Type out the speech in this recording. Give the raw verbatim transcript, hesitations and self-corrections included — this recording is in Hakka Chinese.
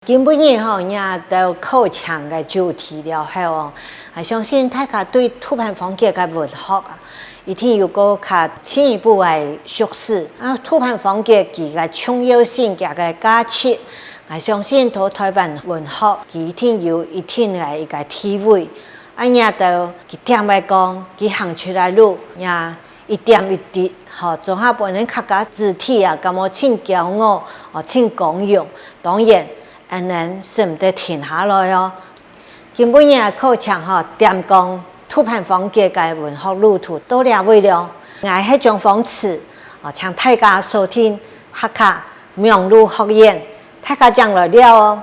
今晡日吼，這兜課程个主題了後哦，𠊎相信大家對杜潘芳姐个文學啊，一定有過較進一步个熟識。啊，杜潘芳姐佢个重要性、佢个價值，𠊎相信在臺灣文學佢一定有一定个一個地位。啊，這兜佢點來講，佢行出來路，也一點一滴，吼，總下分人客家子弟啊，感覺盡驕傲，哦，盡光榮。當然，恁樣使毋得停下來哦。今晡日个課程吼，點講杜潘芳姐个文學路途到這位了。𠊎係張芳慈，哦，請大家收聽客家網路學院，大家正來尞哦。